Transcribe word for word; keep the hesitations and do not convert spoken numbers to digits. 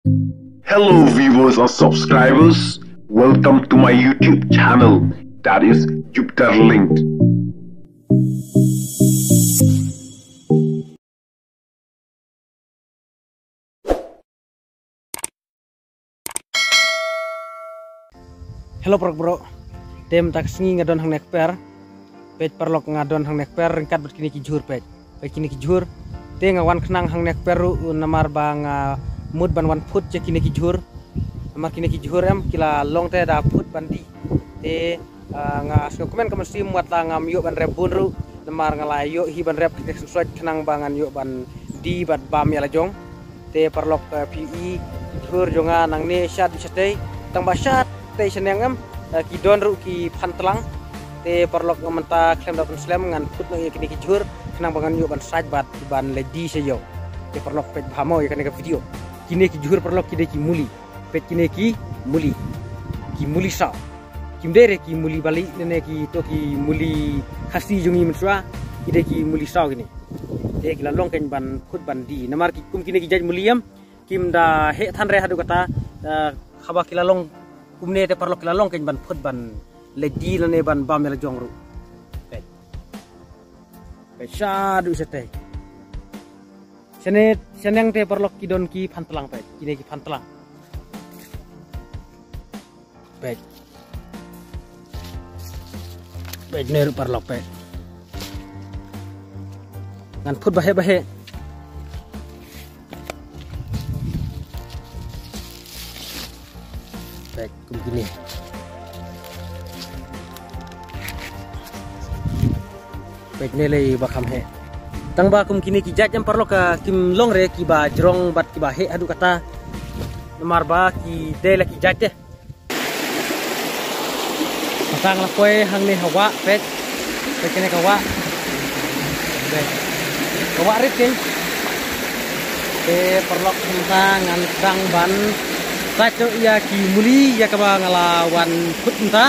Hello viewers and subscribers, welcome to my YouTube channel, that is Jupiter Linked. Hello paralok bro. Te mynta ka sngi nga don hangne kper. Peit paralok, nga don hangne kper ryngkat bad kine ki jhur, peit. Peit kine ki jhur. Te nga wan khnang hangne kper ruh namar ba nga mut ban wan phut ïa kine ki jhur. Namar kine ki jhur em ki la long te da phut ban dih. Te ah, nga sngewkmen ka mynsiem wat la ngam ïoh ban rep bun ruh, namar nga la ïoh hi ban rep kine ki sngi khnang ba ngan ïoh ban dih bad bam ïa la jong. Te paralok, eh, phi i jhur jong nga nangne shad bha shatei, tang ba shatei shaneng em, eh, ki don ruh ki phan tlang. Te paralok, nga mynta khlem da pynslem ngan phut noh ïa kine ki jhur khnang ba ngan ïoh ban sait bad ban leit dih sha ïew. Te paralok, peit bha mo ïa kane ka video. Kine ki jhur paralok ki dei ki muli. Peit kine ki muli. Ki muli saw. Kim dei re ki muli bali ne, ne ki to ki muli Khasi jong ngi mynshuwa. Ki dei ki muli saw kine. Te ki la long keiñ ban phut ban dih. Namar ki kum kine ki jait muli em kim da heh than re haduh katta, eh, haba ki la long kumne te paralok ki la long keiñ ban phut ban leit dih lane ban bam ïa la jong ruh. Peit. Peit shaduh shatei. Shane, shaneng te paralok ki don ki phan tlang, peit. Kine ki phan tlang. Peit. Peit ne ruh paralok, peit. Ngan phut ba heh ba heh. Peit kum kine. Peit ne lei ba kham heh. Tang ba kum kine ki jait em paralok, ah, kim long re kiba jrong bad kiba heh haduh katta. Namar ba ki dei la ki jait te. Tang la poi hangne ha wah, peit. Peit kane ka wah. Peit. Ka wah rit keiñ. Te paralok, mynta ngan sdang ban sait ïa ki muli ïa kaba nga la wan phut mynta.